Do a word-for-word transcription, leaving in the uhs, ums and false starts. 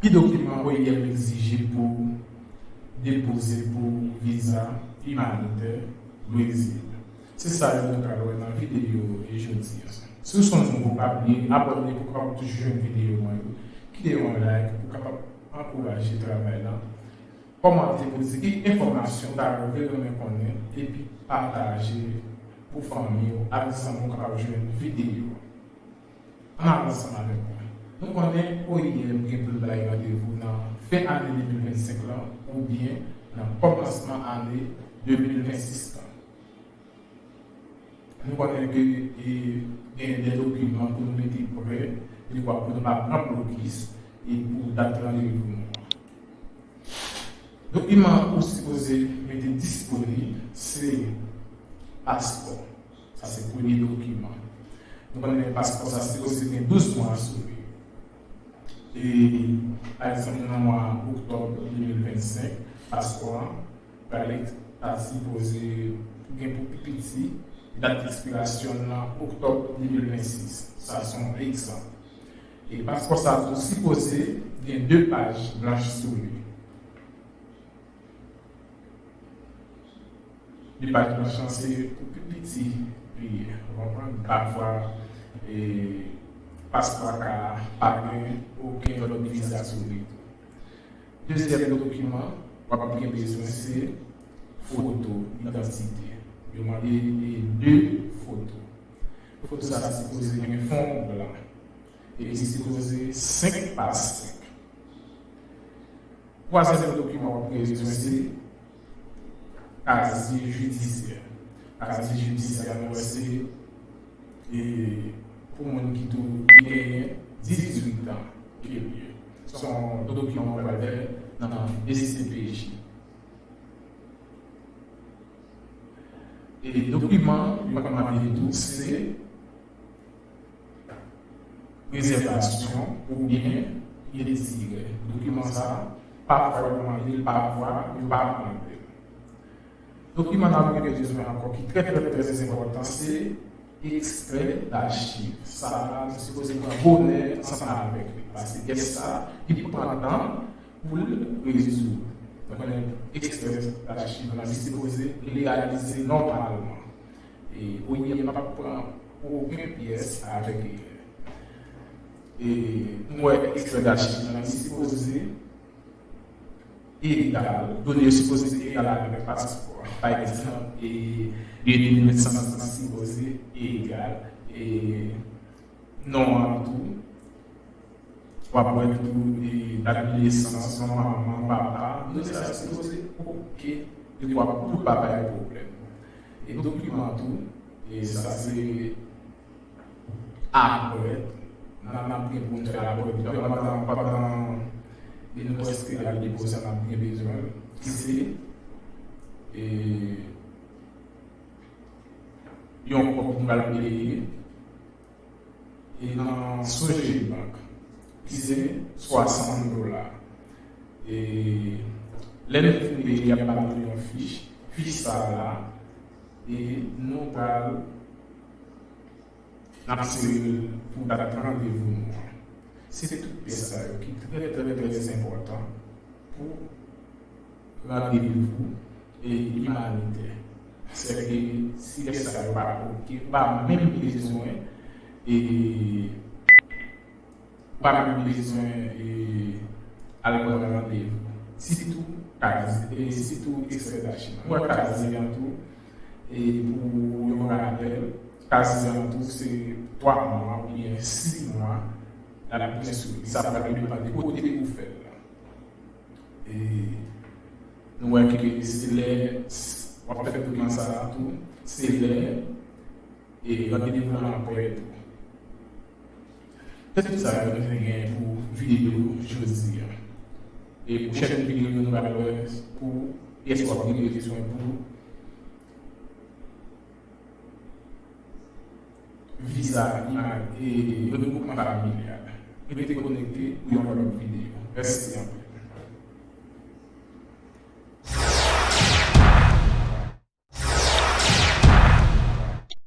Ki dokiman O I M egzije pou depoze pou viza imanitè Brezil? Se sa yo nou pral wè nan videyo jodi a. Si w se yon nouvo, pa bliye abòne pou w kapab toujou jwenn videyo mwen yo. Kite yon like pou w kapab ankouraje travay la. Kòmante pou di ki enfòmasyon w ta vle renmen konnen, epi pataje pou fanmi w ak zanmi w kapab jwenn videyo a. Ann al ansanm avèk mwen. Nou konnen O I M gen pou l bay randevou nan fen ane de mil vennsenk lan oubyen nan kòmansman ane de mil vennsis lan. Nou konnen ke, e, gen de dokiman pou nou mete prè, dekwa pou nou pa pran blokis, e pou dat randevou nou an. Dokiman ou sipoze mete disponib se paspò. Sa se premye dokiman. Nou konnen paspò sa sipoze gen douz mwa sou li. E, pa egzanp, nan mwa oktòb de mil vennsenk, paspò an pral ta sipoze gen pou pi piti dat ekspirasyon l nan oktòb de mil vennsis. Sa se yon egzanp. E paspò sa tou sipoze gen de paj blanch sou li. De paj blanch lan se pou pi piti li ye. Ou konprann? Pafwa, e, paspò a ka pa gen okenn lòt viza sou li tou. Dezyèm dokiman w ap gen bezwen se foto idantite. Yo mande, e, de foto. Foto sa a sipoze gen fon blan. E li sipoze senk pa senk. Twazyèm dokiman w ap gen bezwen se kazye jidisyè. Kazye jidisyè a, nou wè se, e, pou moun ki tou, ki genyen dizuit an e plis. Se yon dokiman w pral fè nan D C P J. E dokiman yo konn mande tou se rezèvasyon oubyen retirè. Dokiman sa a, pafwa yo mande l, pafwa yo pa mande l. Dokiman n ap gen bezwen ankò ki trè, trè, trè, trè enpòtan, se ekstrè dachiv. Sa a, nou sipoze pran bonè ansanm avèk li. Paske kès sa a, li pran tan pou l rezoud. Nou konnen ekstrè dachiv la, li sipoze reyalize nòmalman. E O I M p ap pran okenn pyès avèk erè. E nou wè ekstrè dachiv la, li sipoze egal, done yo sipoze egal avèk paspò a. Pa egzanp, e, de mil nèf san sipoze egal, e, non an tou. W ap wè tou, e, dat de nesans, non manman, papa, done sa yo sipoze oke, dekwa pou pa bay pwoblèm. E dokiman tou, e sa se apre, n ap, n ap gen pou n fè apre, pandan, pandan, e nou prèske al depoze, n ap gen bezwen, ki se, e, yon kòb nou pral peye, e nan Sogebank, ki se swasant dola. E lè nou fin peye, y ap ba nou yon fich. Fich sa a la, e nou pral, n ap sere l pou dat randevou nou an. Se tout pyès sa yo ki trè, trè, trè enpòtan pou randevou, e, imanitè. Sèke si pyès sa yo pa oke, ou pa menm bezwen, e, ou pa menm bezwen, e, al pran randevou. Sitou kaz, e, sitou ekstrè dachiv. Ou wè kazye an tou, e, pou yon rapèl, kazye an tou se twa mwa oubyen sis mwa, l ap gen sou li. Sa pral depann de kote ou fè l la. E nou wè ke se lè w ap fè dokiman sa a tou, se lè, e, randevou an ap prè tou. Se tout sa yo nou te gen pou videyo jodi a. E pwochèn videyo nou pral wè pou pyès w ap gen bezwen pou viza, iman, e regwoupman familyal. Rete konekte pou yon lòt videyo. Mèsi anpil.